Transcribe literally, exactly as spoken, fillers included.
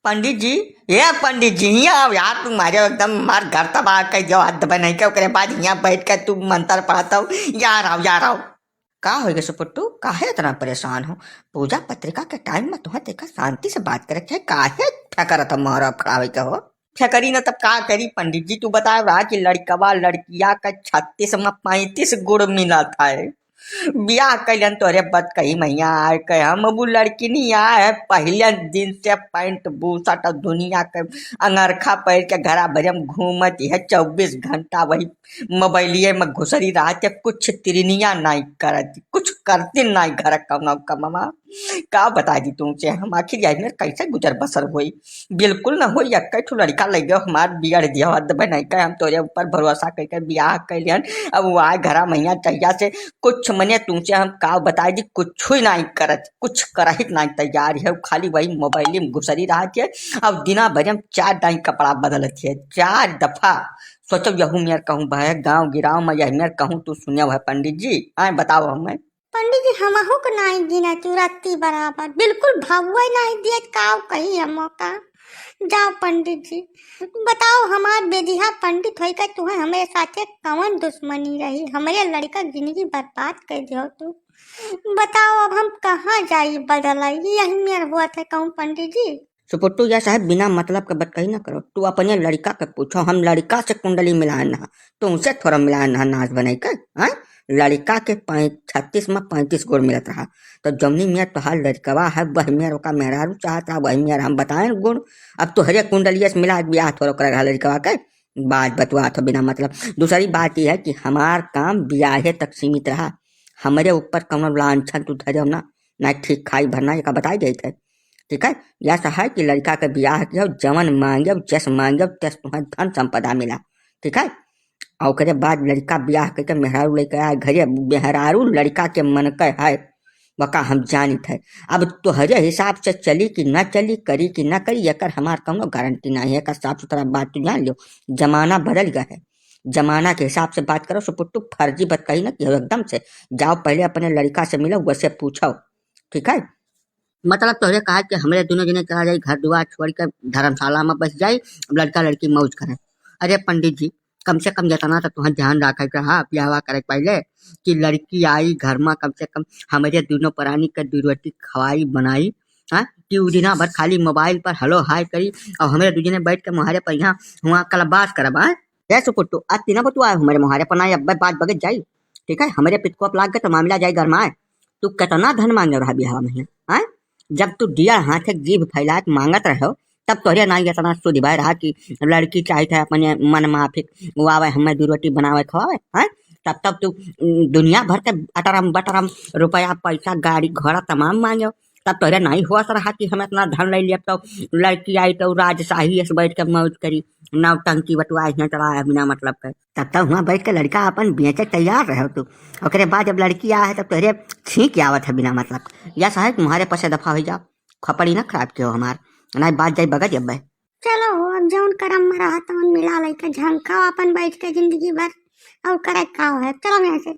पंडित जी, ए पंडित जी, हियाँ आओ यार, तुम्हारे एकदम हमार घर तबाह कर दियो, हद बनाई के, ओकरे बाद हियाँ बैठ के तू मंत्र पढ़त हो, यार आओ, यार आओ। का होइगा सुपुट्टू, काहे इतना परेशान हो? पूजा पत्रिका के time में तुहें देखा शांति से बात करे के, काहे फेंकरत हो मोहरा खड़ा होइके हो? फेंकरी न तब का करी पंडित जी, तू बताए रहा कि लड़कवा लड़किया का छत्तीस में पैंतीस गुण मिलत है। बियाह कैलन तोरे बत कही मैया आए के हम अब लड़की नहीं आए है, पहले दिन से पैंट बूसट और दुनिया के अंगरखा पहन के घरा भरे में घूमत है, चउबीस घंटा वही मोबाइलिए में घुसरी रहत है, कुछ तिरनिया नाई करत, कुछ करती नाई घर कौनो कमवा। का बता दी तुमसे हम, आखिर यही में कैसे गुजर बसर होई? बिल्कुल न होई, एक ठो लड़का लग गयो हमार बिगड़ दिया, हद बनाई के हम तोरे ऊपर भरोसा करके बियाह कैलियन। अब वो आए घरा मैया चहिया से कुछ मने तुमसे हम का बता दी, कुछ ही नाई करत, कुछ करहित नाई तैयार है, खाली वही मोबाइल में घुसरी रहत है। अब दिना भर हम चार डाई कपड़ा बदलत है, चार दफा। सोचो यहू मेर कहूँ भय गाँव गिराव में यही मेर कहूँ तू सुने है पंडित जी, आए बताओ हमें। पंडित जी, हमहू के नाई गिना तू रत्ती बराबर, बिल्कुल भवुए नाई दियत, काव कही हम का। जाओ पंडित जी, बताओ हमार बेदिहा पंडित होई का तुहे हमरे साथे कवन दुश्मनी रही, हमरे लड़का के जिंदगी बर्बाद कर दियो तू। बताओ अब हम कहाँ जाई बदलाई, यही मेर हुआ था कहूँ पंडित जी। सुपुट्टू, या साहब बिना मतलब के बतकही ना करो, तू अपने लड़का के पूछो, हम लड़का से कुंडली मिलाए ना, तुमसे थोड़ा मिलाए ना नाच बनाई के, हैं? लड़का के पैं-, छत्तीस में पैंतीस गुण मिलत रहा, तो जौनी मेर तोहार लड़कवा है, वही मेर ओका मेहरारू चाहत रहा, वही मेर हम बताएन गुण। अब तोहरे कुंडलिये से मिला बियाह थोड़ा ओकरा रहा लड़कवा के, बात बतुआ तो बिना मतलब। दूसरी बात यह है कि हमार काम बियाहे तक सीमित रहा, हमरे ऊपर कौनो लांछन तू धरब ना, ना ठीक खाई भरना, एका बताई देत है। ठीक है, या सहाय कि लड़का के बियाह किया, जवन मांगे, जस मांगे, तस तुम्हें धन संपदा मिला। ठीक है, और ओकरे बाद लड़का बियाह करके मेहरारू लेके आए घरे, मेहरारू लड़का के मन के है, वका हम जानित है। अब तोहरे हिसाब से चली कि ना चली, करी कि ना करी, एकर हमार कौनो गारंटी नहीं है। एकर साफ सुथरा बात तू जान लियो, जमाना बदल गया है, जमाना के हिसाब से बात करो। सुपुट्टू, फर्जी बतकही ना कि एकदम से जाओ, पहले अपने लड़का से मिलो, वैसे पूछो। ठीक है, मतलब तोहरे कहा कि हमरे दोनों जने चला जाई घर दुआर छोड़ के धर्मशाला में बस जाई, अब लड़का लड़की मौज करें। अरे पंडित जी, कम से कम इतना तो तुहें ध्यान रखे के हा बियाहवा करे के पहले कि लड़की आई घर में, कम से कम हमरे दोनों प्राणी के दू रोटी खवाई बनाई, हाँ, कि उ दिना भर खाली मोबाइल पर हेलो हाय करी और हमरे दू जने बैठ के मोहारे पर यहाँ हुआ कलबास करब, हाँ? ए सुपुट्टू, आज तीना बतुआ हमरे मोहारे पर ना, अब बात बगत जाई। ठीक है, हमरे पितको लाग गए तो मामला जाई गरमाए। तू कितना धन मांगे रहा बियाह में, हैं? जब तू डेढ़ हाथ एक जीभ फैला के मांगत रहो, तब तोहरे ना इतना सुधिबाय रहा कि लड़की चाहित है अपने मन माफिक, वो आवे हमें दू रोटी बनावे खवावे, हैं? तब, तब तू, उम, दुनिया भर के अटरम बटरम रुपया पैसा गाड़ी घोड़ा तमाम मांगे, तब तोहरे नहीं होश रहा कि हम इतना धन ले लिया तो लड़की आई तो राजशाही ऐसे बैठ के मौज करी, नौटंकी बटुआ यहाँ चला बिना मतलब के। तब तक हुआ बैठ के लड़का अपन बेचे तैयार रहो तू। ओकरे बाद जब लड़की आ है तब तोहरे छींक आवत है बिना मतलब। या साहब तुम्हारे पसे दफा हो जाओ, खपड़ी ना खराब कियो हमार, ना बात जाई बगत जब। चलो अब जौन करम में रहा तौन मिला लइके झंकाओ अपन बैठ के जिंदगी भर, और करे का है, चलो यहाँ से।